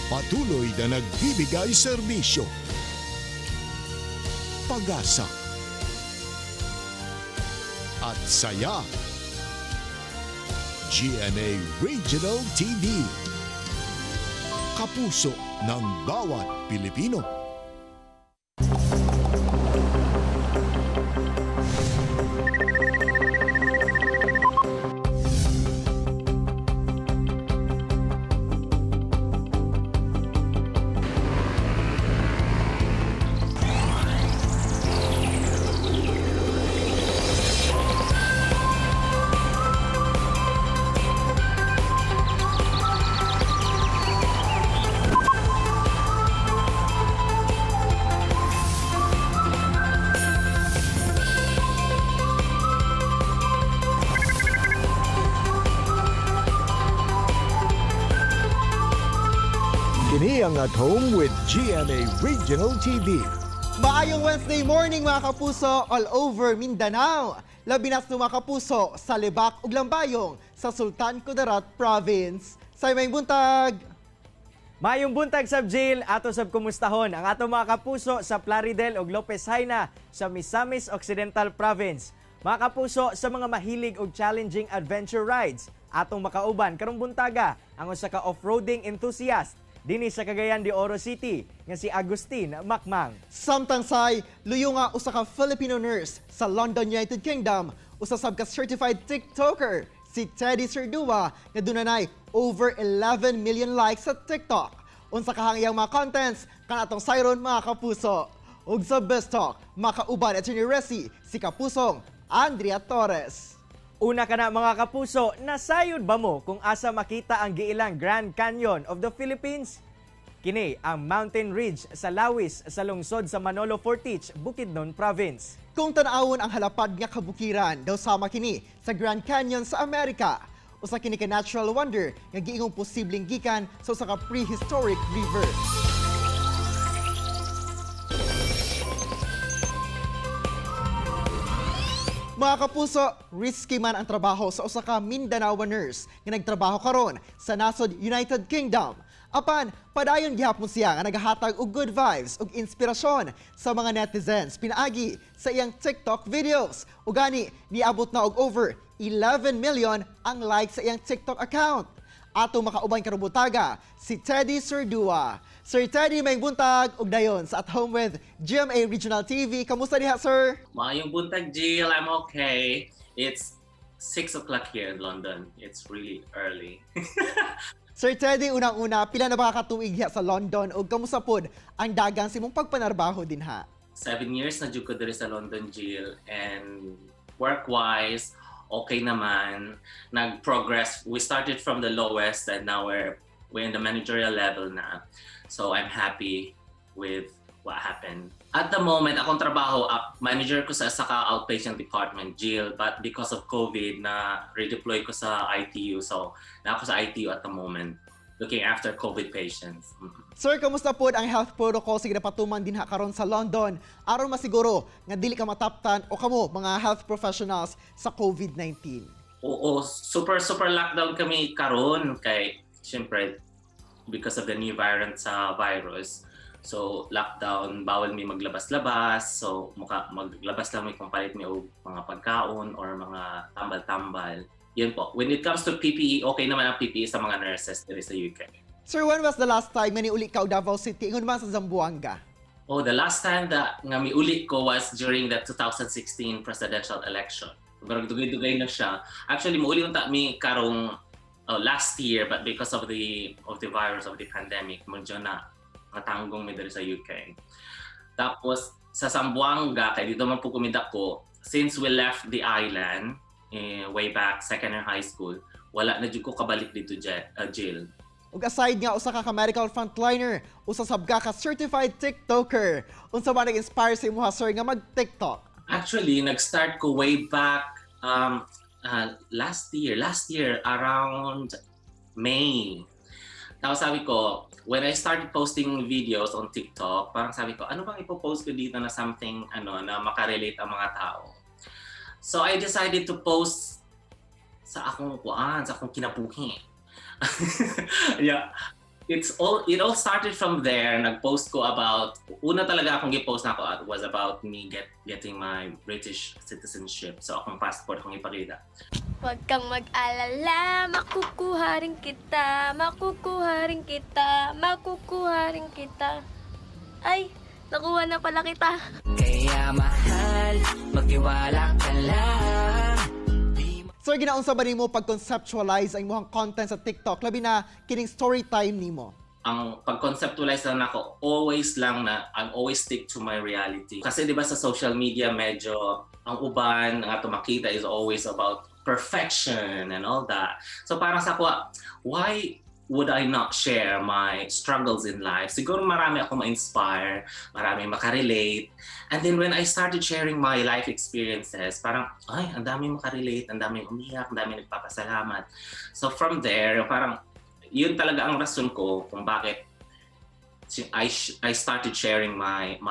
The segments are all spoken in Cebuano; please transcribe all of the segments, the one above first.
Patuloy na nagbibigay serbisyo, pag-asa, at saya. GMA Regional TV. Kapuso ng bawat Pilipino. Kini ang At Home with GMA Regional TV. Maayong Wednesday morning, mga kapuso, all over Mindanao. Labi na sa mga kapuso sa Lebak ug Lambayong sa Sultan Kudarat Province. Sa may buntag! Maayong buntag sab, Jill, ato sab kumustahon ang ato mga kapuso sa Plaridel ug Lopez Jaena sa Misamis Occidental Province. Mga kapuso, sa mga mahilig og challenging adventure rides, atong makauban karong buntaga ang usa ka off-roading enthusiast dinhi sa Cagayan de Oro City nga si Agustin Macmang. Samtang say, luyo nga usa ka Filipino nurse sa London, United Kingdom, usa sab ka certified TikToker si Teddy Serdua nga dunanay over 11 million likes sa TikTok. Unsa kahang iyang mga contents kanatong sayron, mga kapuso. Ug sa Best Talk, makauban at Resi si Kapusong Andrea Torres. Una ka na, mga kapuso, nasayod ba mo kung asa makita ang giilang Grand Canyon of the Philippines? Kini ang Mountain Ridge sa Lawis sa lungsod sa Manolo Fortich, Bukidnon Province. Kung tan-awon ang halapad nga kabukiran, daw sama kini sa Grand Canyon sa Amerika. Usa kini ka natural wonder nga giingong posibleng gikan sa usa ka prehistoric river. Mga kapuso, risky man ang trabaho sa usa ka Mindanao nurse nga nagtrabaho karon sa nasod United Kingdom. Apan, padayon gihapon siya nga nagahatag og good vibes ug inspirasyon sa mga netizens pinaagi sa iyang TikTok videos. Ug gani, niabot na og over 11 million ang likes sa iyang TikTok account. Ato makauban karong buntaga si Teddy Serdua. Sir Teddy, may buntag ug dayon sa At Home with GMA Regional TV. Kamusta diha, sir? Maayong buntag, Jill. I'm okay. It's 6 o'clock here in London. It's really early. Sir Teddy, unang-una, pila na ba ka katuig diha sa London ug kamusta pod ang dagang sa imong pagpanarbaho dinha? 7 years na jud ko diri sa London, Jill. And work-wise, okay naman. Nag-progress. We started from the lowest and now we're in the managerial level na. So I'm happy with what happened. At the moment, akong trabaho, manager ko sa saka outpatient department, Jill. But because of COVID, na redeploy ko sa ITU. So, na ako sa ITU at the moment, looking after COVID patients. Sir, kamusta pod ang health protocol sa ginapatuman dinha karon sa London aron masiguro nga dili ka mataptan o kamo mga health professionals sa COVID-19? Oo, super super lockdown kami karon kay syempre because of the new variant sa virus. So lockdown, bawal mi maglabas-labas. So muka maglabas lang mi kung palit mi og mga pagkaon or mga tambal-tambal. Yun po. When it comes to PPE, okay naman ang PPE sa mga nurses diri sa UK. Sir, when was the last time nga niuli ka og Davao City ingon man sa Zamboanga? Oh, the last time that nga miuli ko was during the 2016 presidential election. Pero dugay-dugay na siya. Actually, muuli unta mi karong, oh, last year, but because of the virus, of the pandemic, medyo na natanggong mi diri sa UK. Tapos sa Zamboanga, kay dito man po kumita ko, since we left the island eh, way back second year high school, wala na jud ko kabalik dito, Jill. Ug aside nga usa ka medical frontliner, usa sab ka ka certified TikToker. Unsa ba nag-inspire sa imuha, sir, nga mag-TikTok? Actually, nag-start ko way back last year. Last year, around May. Tapos sabi ko, when I started posting videos on TikTok, parang sabi ko, "Ano bang ipopost ko dito na something ano, na makarelate ang mga tao?" So I decided to post sa akong kuan, sa akong kinabuhi. Yeah. It all started from there. Nag-post ko about, una talaga akong gi-post na ako was about me getting my British citizenship. So akong passport akong ipakita. Huwag kang mag-alala, makukuha rin kita, makukuha rin kita, makukuha rin kita. Ay, nakuha na pala kita. Kaya mahal, magtiwala ka lang. Di Sir, ginaunsa ba nimo pag-conceptualize ang imong content sa TikTok, labi na kining story time nimo? Ang pag-conceptualize lang ako, always lang na I'm always stick to my reality. Kasi 'di ba sa social media, medyo ang uban nga ato makita is always about perfection and all that. So parang sa ako, why would I not share my struggles in life? Siguro marami ako ma-inspire, marami makarelate. And then when I started sharing my life experiences, parang, ay, ang dami makarelate, ang daming umiyak, ang daming nagpapasalamat. So from there, parang, yun talaga ang rason ko kung bakit I started sharing my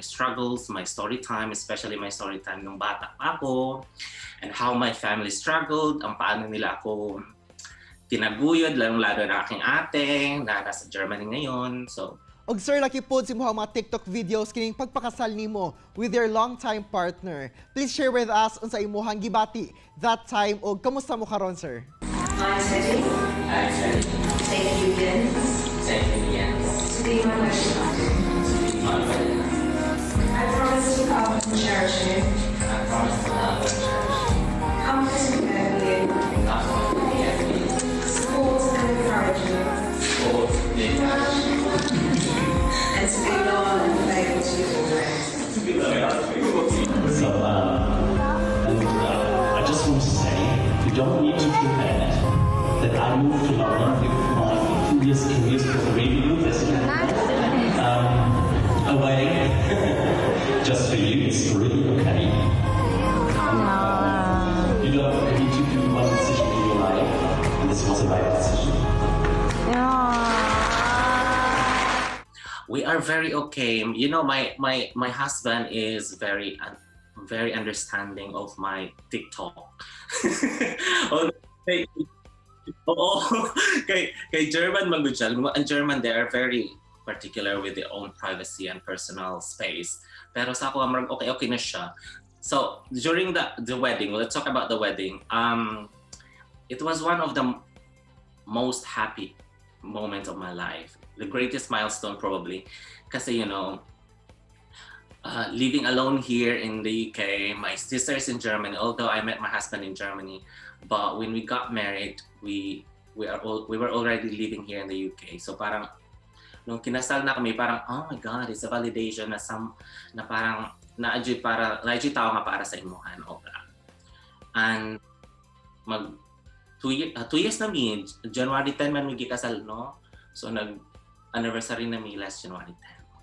struggles, my story time, especially my story time nung bata pa ako, and how my family struggled, ang paano nila ako tinaguyod, lalong-lalo na aking ate na nasa Germany ngayon. So, Og sir, laki pod sa imong mga TikTok videos kining pagpakasal nimo with your longtime partner. Please share with us unsa imong gibati that time og kamusta mo karon, sir? I, Teddy, take you, Jens, Thank you, Jens. To be my wedding husband. I promise to love and cherish you, I promise to love and cherish you, comfort and care for you, comfort and care for you, support and encourage you, support and encourage you, and to be loyal and faithful to you always. So, and I just want to say, you don't need to feel bad that I moved to London with my 2 years careers for the radio, as you know, away. Just for you, it's really okay. And you don't need to do one decision in your life, and this was the right decision. We are very okay. My husband is very very understanding of my TikTok. Oh, kay, oo, kay German man gud siya. Ang German, they are very particular with their own privacy and personal space. Pero sa ako, murag okay na siya. So, during the wedding, let's talk about the wedding. It was one of the most happy moments of my life. The greatest milestone probably. Kasi, living alone here in the UK, my sister's in Germany, although I met my husband in Germany, but when we got married, we were already living here in the UK. So parang nung kinasal na kami, parang, oh my God, it's a validation na some na parang naadyoy para naadyoy tao nga para sa imuhan obra. And mag 2 years na mi, January 10 man mi gikasal, no? So nag anniversary na mi last January 10.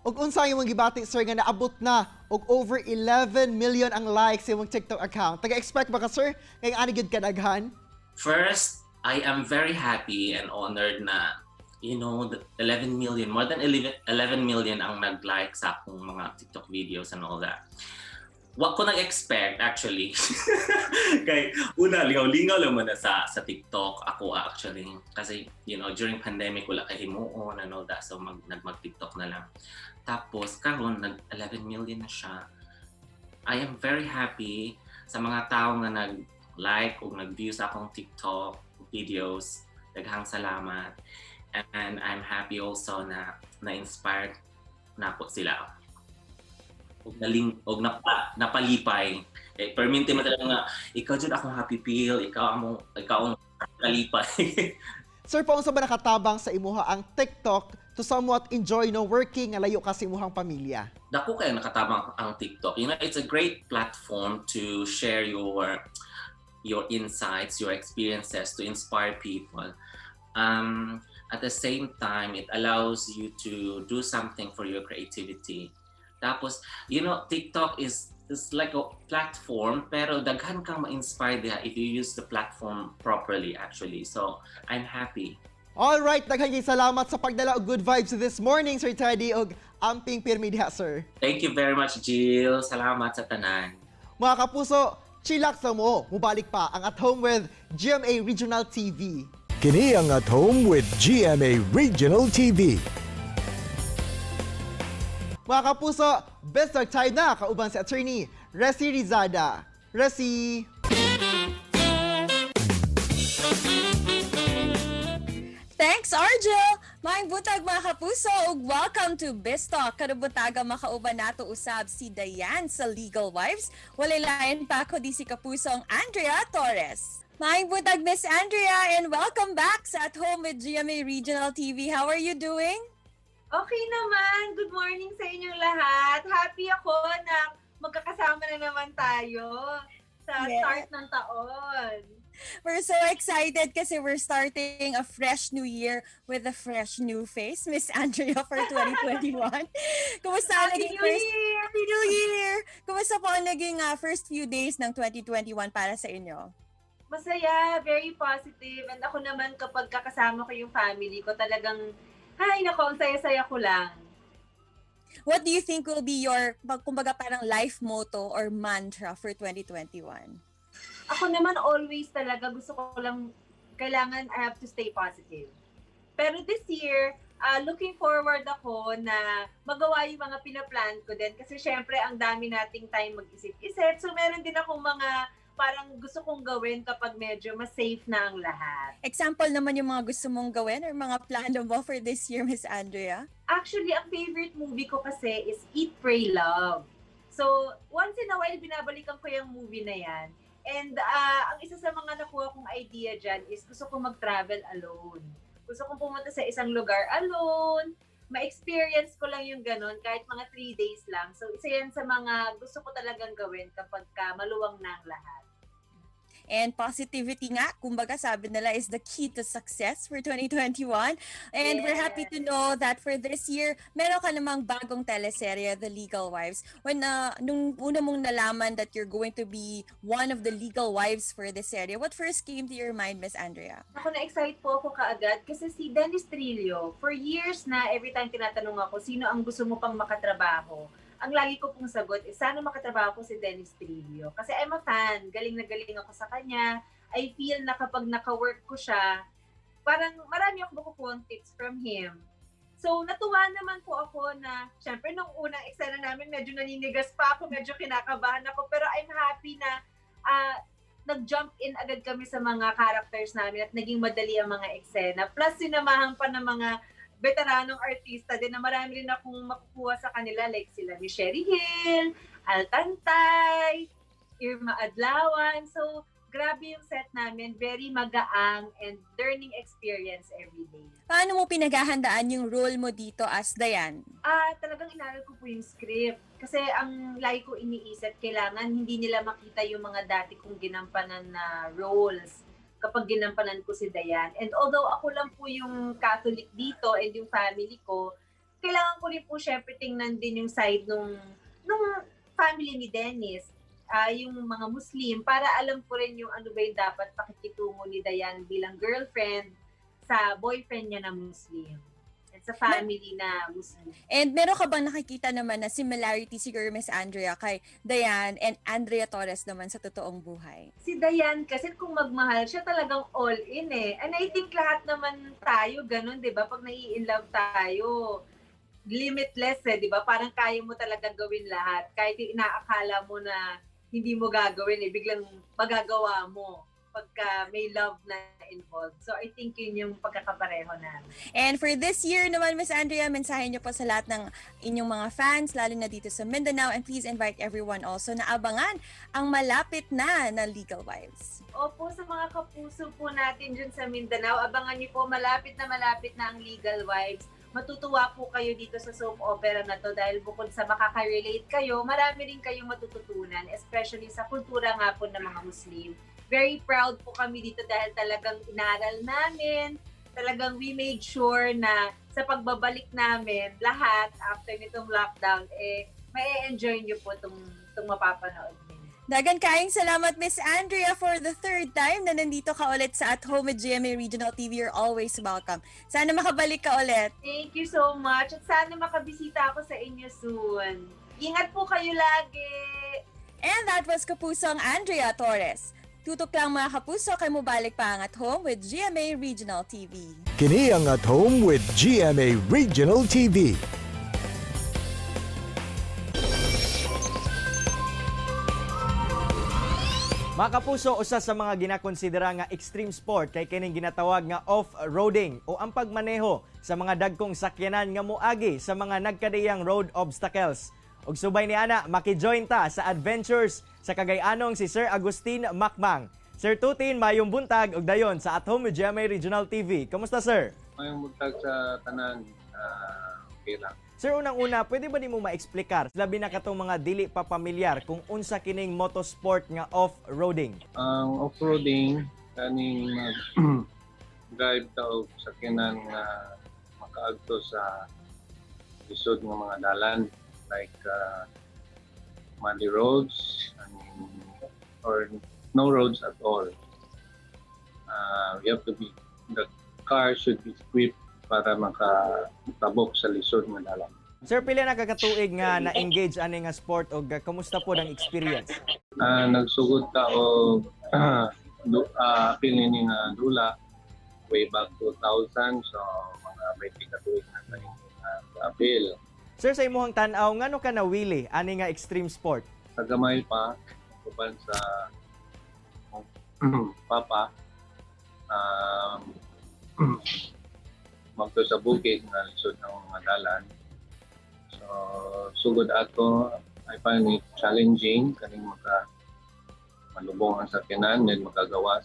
Og unsa imong gibati, sir, nga naabot na og over 11 million ang likes sa imong TikTok account? Taga-expect ba ka, sir, nga ani gyud kadaghan? First, I am very happy and honored na the 11 million, more than 11, 11 million ang nag-like sa akong mga TikTok videos and all that. Wa ko nag-expect actually. Kay una, lingaw-lingaw lang man na sa TikTok ako actually kasi during pandemic wala kay himuon and all that, so mag nag TikTok na lang. Tapos karon nag 11 million na siya. I am very happy sa mga tao nga nag-like o nag-view sa akong TikTok videos. Daghang salamat. And I'm happy also na na-inspired nako sila. Og naling og napalipay. Eh, perminti man talaga nga ikaw jud akong happy pill, ikaw ang kalipay. Sir, paunsa ba nakatabang sa imuha ang TikTok to somewhat enjoy no working nga layo ka sa imuhang pamilya? Dako kaayo nakatabang ang TikTok. It's a great platform to share your insights, your experiences, to inspire people. At the same time, it allows you to do something for your creativity. Tapos, TikTok is like a platform, pero daghan kang ma-inspire diha if you use the platform properly actually. So, I'm happy. All right, daghan kay salamat sa pagdala og good vibes this morning, Sir Teddy, og amping pirmi diha, sir. Thank you very much, Jill. Salamat sa tanan. Mga kapuso, chillax na mo. Mubalik pa ang At Home with GMA Regional TV. Kini ang At Home with GMA Regional TV. Mga kapuso, Best Talk time na kauban si Attorney Resi Rizada. Resi! Thanks, Argel! Maayong buntag, mga kapuso, ug welcome to Biztalk. Karong buntaga, makauban nato usab si Diane sa Legal Wives. Walay lain pa kundi si kapusong Andrea Torres. Maayong buntag, Miss Andrea, and welcome back sa At Home with GMA Regional TV. How are you doing? Okay naman. Good morning sa inyong lahat. Happy ako na magkakasama na naman tayo sa start ng taon. We're so excited kasi we're starting a fresh new year with a fresh new face, Miss Andrea, for 2021. Kumusta ang Happy naging New first Year! Happy New Year! Kumusta po ang naging first few days ng 2021 para sa inyo? Masaya, very positive. And ako naman, kapag kakasama ko yung family ko, talagang, ay nako, ang saya-saya ko lang. What do you think will be your, kumbaga parang life motto or mantra for 2021? Ako naman, always talaga gusto ko lang, kailangan I have to stay positive. Pero this year, looking forward ako na magawa yung mga pinaplan ko din. Kasi syempre, ang dami nating time mag-isip-isip. So meron din akong mga parang gusto kong gawin kapag medyo mas safe na ang lahat. Example naman yung mga gusto mong gawin or mga plano mo for this year, Miss Andrea? Actually, ang favorite movie ko kasi is Eat, Pray, Love. So, once in a while, binabalikan ko yung movie na yan. And ang isa sa mga nakuha kong idea dyan is gusto kong mag-travel alone. Gusto kong pumunta sa isang lugar alone, ma-experience ko lang yung ganun kahit mga 3 days lang. So, isa yan sa mga gusto ko talagang gawin kapag ka maluwang na ang lahat. And positivity nga, kumbaga sabi nila, is the key to success for 2021. And we're happy to know that for this year, meron ka namang bagong teleserye, The Legal Wives. When nung una mong nalaman that you're going to be one of the legal wives for this serye, what first came to your mind, Miss Andrea? Ako, na-excite po ako kaagad kasi si Dennis Trillo, for years na every time tinatanong ako, "Sino ang gusto mo pang makatrabaho?" Ang lagi ko pong sagot is, sana makatrabaho ko si Dennis Trillo. Kasi I'm a fan. Galing na galing ako sa kanya. I feel na kapag naka-work ko siya, parang marami ako makukuha tips from him. So, natuwa naman po ako na, syempre, nung unang eksena namin, medyo naninigas pa ako, medyo kinakabahan ako. Pero I'm happy na nag-jump in agad kami sa mga characters namin at naging madali ang mga eksena. Plus, sinamahan pa ng mga veteranong artista din na marami rin akong makukuha sa kanila, like sila Miss Cherie Gil, Altantay, Irma Adlawan. So, grabe yung set namin. Very magaang and learning experience every day. Paano mo pinaghahandaan yung role mo dito as Diane? Ah, talagang inaral ko po yung script. Kasi ang lagi ko iniisip, kailangan hindi nila makita yung mga dati kong ginampanan na roles kapag ginampanan ko si Diane. And although ako lang po yung Catholic dito and yung family ko, kailangan ko rin po syempre tingnan din yung side nung family ni Dennis, yung mga Muslim, para alam ko rin yung ano ba yung dapat pakikitungo ni Diane bilang girlfriend sa boyfriend niya na Muslim at sa family na Muslim. And meron ka bang nakikita naman na similarity siguro, Miss Andrea, kay Diane and Andrea Torres naman sa totoong buhay? Si Diane kasi, kung magmahal siya, talagang all in eh. And I think lahat naman tayo ganun, 'di ba? Pag nai-in love tayo, limitless eh, 'di ba? Parang kaya mo talagang gawin lahat. Kahit yung inaakala mo na hindi mo gagawin eh, biglang magagawa mo pagka may love na involved. So I think yun yung pagkakapareho namin. And for this year naman, Miss Andrea, mensahe niyo po sa lahat ng inyong mga fans, lalo na dito sa Mindanao. And please invite everyone also na abangan ang malapit na na Legal Wives. Opo, sa mga kapuso po natin dyan sa Mindanao, abangan niyo po, malapit na ang Legal Wives. Matutuwa po kayo dito sa soap opera na to dahil bukod sa makaka-relate kayo, marami rin kayong matututunan, especially sa kultura nga po ng mga Muslim. Very proud po kami dito dahil talagang inaral namin, talagang we made sure na sa pagbabalik namin lahat after nitong lockdown, eh, mae-enjoy niyo po itong mapapanood ninyo. Daghan kaayong salamat, Miss Andrea, for the third time na nandito ka ulit sa At Home with GMA Regional TV. You're always welcome. Sana makabalik ka ulit. Thank you so much. At sana makabisita ako sa inyo soon. Ingat po kayo lagi. And that was Kapusong Andrea Torres. Tutok lang, mga kapuso, kay mobalik pa ang At Home with GMA Regional TV. Kini ang At Home with GMA Regional TV. Mga kapuso, usa sa mga ginakonsidera nga extreme sport kay kining ginatawag nga off-roading o ang pagmaneho sa mga dagkong sakyanan nga moagi sa mga nagkadiyang road obstacles. Ug subay ni ana, maki-join ta sa adventures sa Cagayanong si Sir Agustin Macmang. Sir Tutin, mayong buntag ug dayon sa At Home with GMA Regional TV. Kamusta, sir? Mayong buntag sa tanan, okay lang. Sir, unang-una, pwede ba nimo maeksplikar labi na katong mga dili pa pamilyar kung unsa kining motorsport nga off-roading? Ang off-roading, kaning mag drive ta og sakyanan nga makaagto sa lisod nga mga dalan like muddy roads and, or no roads at all. You have to be, the car should be equipped para makatabok sa lisod nga dalan. Sir, pila na kakatuig nga na-engage ani nga sport og kumusta pod ang experience? Nagsugod ta og apil ni nga dula way back 2000, so mga 20 ka tuig na tayo apil. Sir, sa imuhang tan-aw, ngano ka nawili ani nga extreme sport? Sa gamay pa, uban sa papa, magto sa bukid nga lisod ng mga dalan. So sugod ato, I find it challenging kaning maka malubong ang sakyanan then makagawas.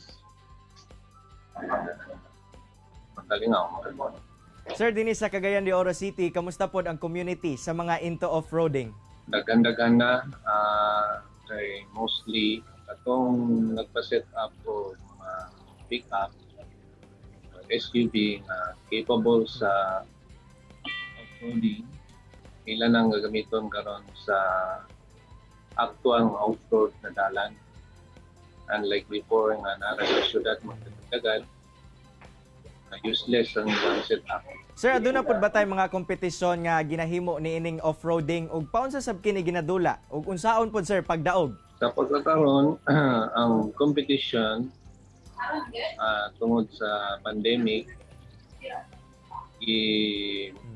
Makalingaw, makalingaw. Sir, dinhi sa Cagayan de Oro City, kamusta pod ang community sa mga into off-roading? Daghan-daghan na, kay mostly atong nagpa-set up og mga pick-up SUV nga capable sa off-roading, ila nang gagamiton karon sa actual nga off-road na dalan, unlike before nga nara sa syudad magdagdagan na useless ang ilang setup. Sir, aduna pod ba tay mga kompetisyon nga ginahimo ni ining off-roading ug paunsa sab kini ginadula ug unsaon pod, sir, pagdaog? Sa pagkakaroon, ang competition, tungod sa pandemic,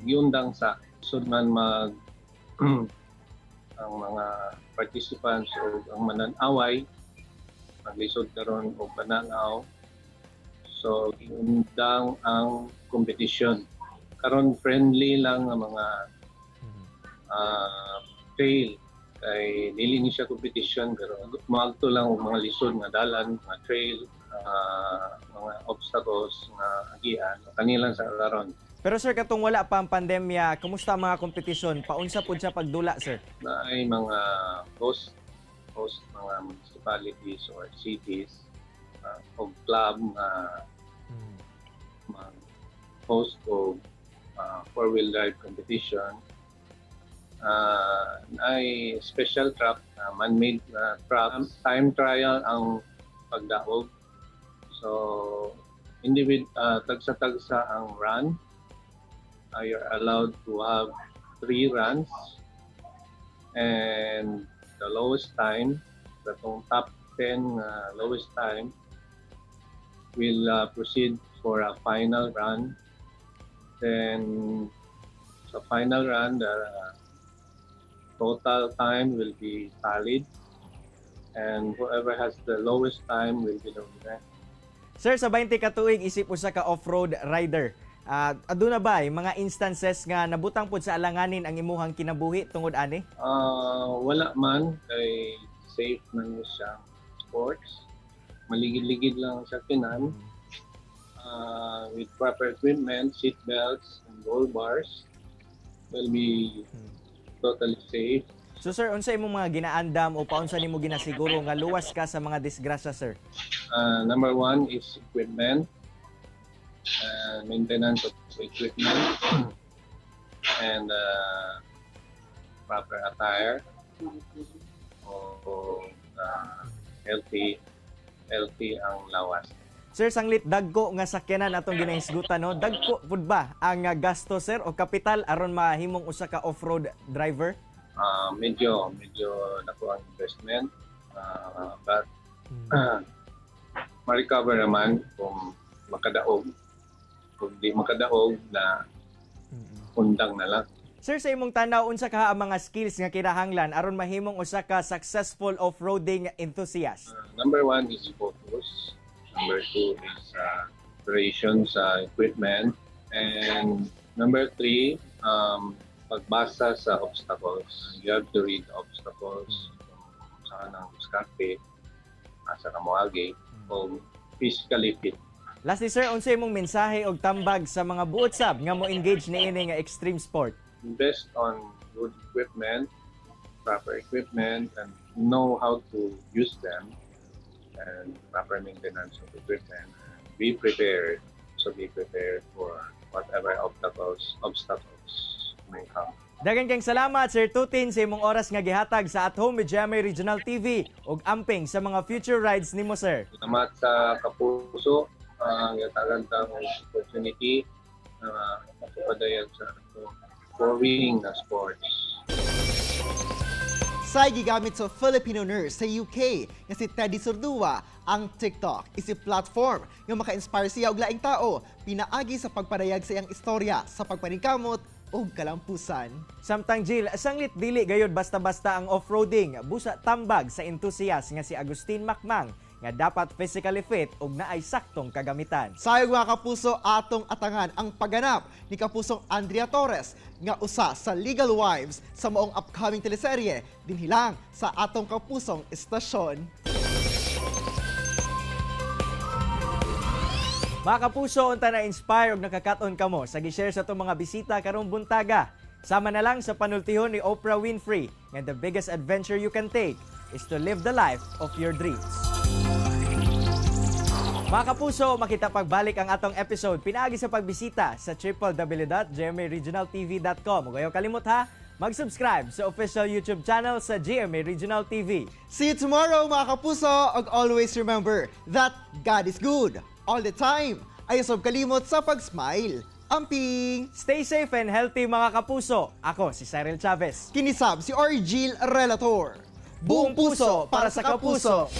giundang sa sud man mag ang mga participants o ang mananaway maglisod karon og pananaw, so giundang ang competition. Karon friendly lang ang mga trail kay dili ni siya competition, pero maagto lang og mga lisod nga dalan, mga trail, mga obstacles nga agian kanilang sa karon. Pero sir, katong wala pa ang pandemya, kumusta ang mga kompetisyon? Paunsa pod siya pagdula, sir? Na ay mga host mga municipalities or cities o club nga mag host og four-wheel drive competition, ay special track, man-made track, time trial ang pagdaog. So tagsa-tagsa ang run. You're allowed to have three runs and the lowest time, katong top 10 lowest time will proceed for a final run. Then sa final run, the total time will be tallied and whoever has the lowest time will be the winner. Sir, sa 20 ka tuig isip usa ka off-road rider, aduna ba ay mga instances nga nabutang pod sa alanganin ang imuhang kinabuhi tungod ani? Wala man kay safe man ni siya sports. Maligid-ligid lang sa kinan. With proper equipment, seat belts, and roll bars will be totally safe. So sir, unsa imong mga ginaandam o paunsa nimo ginasiguro nga luwas ka sa mga disgrasya, sir? Number one is equipment, maintenance of equipment, and proper attire, o healthy ang lawas. Sir, sanglit dagko nga sakyanan atong ginahisgutan, no? Dagko pud ba ang gasto, sir, o kapital aron mahimong usa ka off-road driver? Medyo dako ang investment, but Ma-recover naman kung makadaog. Kung di makadaog na, undang na lang. Sir, sa imong tanaw, unsa ka ang mga skills nga kinahanglan aron mahimong usa ka successful off-roading enthusiast? Number one is focus. Number two is operation sa equipment. And number three, pagbasa sa obstacles. You have to read the obstacles. Kung saan ang diskarte, asa ka moagi, o physically fit. Lastly, sir, unsa imong mensahe og tambag sa mga buot sab nga mo engage niini nga extreme sport? Invest on good equipment, proper equipment, and know how to use them, and proper maintenance of equipment. Be prepared. So be prepared for whatever obstacles may come. Daghang kang salamat, Sir Tutin, sa imong oras nga gihatag sa At Home with GMA Regional TV ug amping sa mga future rides nimo, sir. Salamat sa Kapuso, gihatagan ta og opportunity na makapadayon sa atong growing na sports. Say gigamit sa Filipino nurse sa UK nga si Teddy Surdua ang TikTok isip platform nga maka-inspire siya og laing tao pinaagi sa pagpadayag sa iyang istorya sa pagpaningkamot ug kalampusan. Samtang Jill, sanglit dili gayod basta-basta ang off-roading, busa tambag sa enthusiast nga si Agustin Macmang nga dapat physically fit ug naay saktong kagamitan. Sayog, mga kapuso, atong atangan ang pagganap ni kapusong Andrea Torres nga usa sa Legal Wives sa maong upcoming teleserye dinhi lang sa atong kapusong istasyon. Mga kapuso, unta na inspire og nakakaton kamo sa gi-share sa atong mga bisita karong buntaga. Sama na lang sa panultihon ni Oprah Winfrey nga the biggest adventure you can take is to live the life of your dreams. Mga kapuso, makita pagbalik ang atong episode pinaagi sa pagbisita sa www.gmaregionaltv.com. Ug ayaw kalimot ha, mag-subscribe sa official YouTube channel sa GMA Regional TV. See you tomorrow, mga kapuso, ug always remember that God is good all the time. Ayaw sab kalimot sa pag-smile. Amping! Stay safe and healthy, mga kapuso. Ako si Cyril Chavez. Kini sab si Argil Relator. Buong puso para sa kapuso.